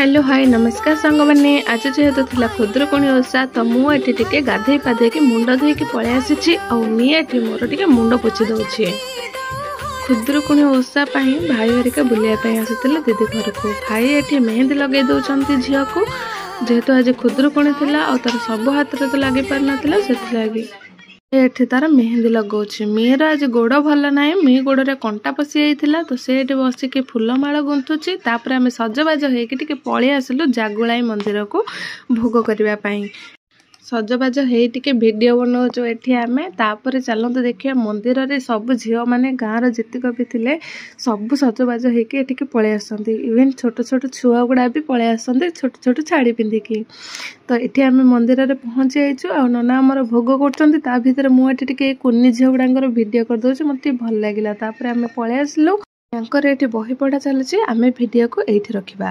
Hello, high, ନମସ୍କାର ସାଙ୍ଗମାନେ। ଆଜି ଯେହେତୁ ଥିଲା ଖୁଦୁରୁକୁଣୀ ଓଷା, ତ ମୁଁ ଏଠି ଟିକେ ଗାଧେଇ ପାଧେଇକି ମୁଣ୍ଡ ଧୋଇକି ପଳେଇ ଆସିଛି ଆଉ ମି ଏଠି ମୋର ଟିକେ ମୁଣ୍ଡ ପୋଛି ଦେଉଛି। ଖୁଦୁରୁକୁଣୀ ଓଷା ପାଇଁ ଭାଇ ହେରିକା ବୁଲିବା ପାଇଁ ଆସିଥିଲେ ଦିଦି ଘରକୁ। ଭାଇ ଏଠି ମେହେନ୍ଦି ଲଗେଇ ଦେଉଛନ୍ତି ଝିଅକୁ, ଯେହେତୁ ଆଜି ଖୁଦୁରୁକୁଣୀ ଥିଲା ଆଉ ତାର ସବୁ ହାତରେ ତ ଲାଗି ପାରିନଥିଲା, ସେଥିଲାଗି ଏଠି ତାର ମେହେନ୍ଦି ଲଗାଉଛି। ମିର ଆଜି ଗୋଡ଼ ଭଲ ନାହିଁ, ମି ଗୋଡ଼ରେ କଣ୍ଟା ପଶି ଯାଇଥିଲା, ତ ସେ ଏଠି ବସିକି ଫୁଲମାଳ ଗୁନ୍ଥୁଛି। ତାପରେ ଆମେ ସଜବାଜ ହେଇକି ଟିକେ ପଳେଇ ଆସିଲୁ ଜାଗୁଳାଇ ମନ୍ଦିରକୁ ଭୋଗ କରିବା ପାଇଁ। ସଜବାଜ ହେଇ ଟିକେ ଭିଡ଼ିଓ ବନାଉଛୁ ଏଠି ଆମେ। ତାପରେ ଚାଲନ୍ତୁ ଦେଖିବା, ମନ୍ଦିରରେ ସବୁ ଝିଅମାନେ, ଗାଁର ଯେତିକ ବି ଥିଲେ, ସବୁ ସଜବାଜ ହେଇକି ଏଠିକି ପଳେଇ ଆସନ୍ତି। ଇଭେନ୍ ଛୋଟ ଛୋଟ ଛୁଆ ଗୁଡ଼ା ବି ପଳେଇ ଆସନ୍ତି ଛୋଟ ଛୋଟ ଶାଢ଼ୀ ପିନ୍ଧିକି। ତ ଏଠି ଆମେ ମନ୍ଦିରରେ ପହଞ୍ଚି ଯାଇଛୁ ଆଉ ନନା ଆମର ଭୋଗ କରୁଛନ୍ତି। ତା ଭିତରେ ମୁଁ ଏଠି ଟିକେ କୁନି ଝିଅ ଗୁଡ଼ାଙ୍କର ଭିଡ଼ିଓ କରିଦେଉଛି, ମୋତେ ଟିକେ ଭଲ ଲାଗିଲା। ତାପରେ ଆମେ ପଳେଇ ଆସିଲୁ। ତାଙ୍କର ଏଠି ବହି ପଢ଼ା ଚାଲୁଛି। ଆମେ ଭିଡ଼ିଓକୁ ଏଇଠି ରଖିବା।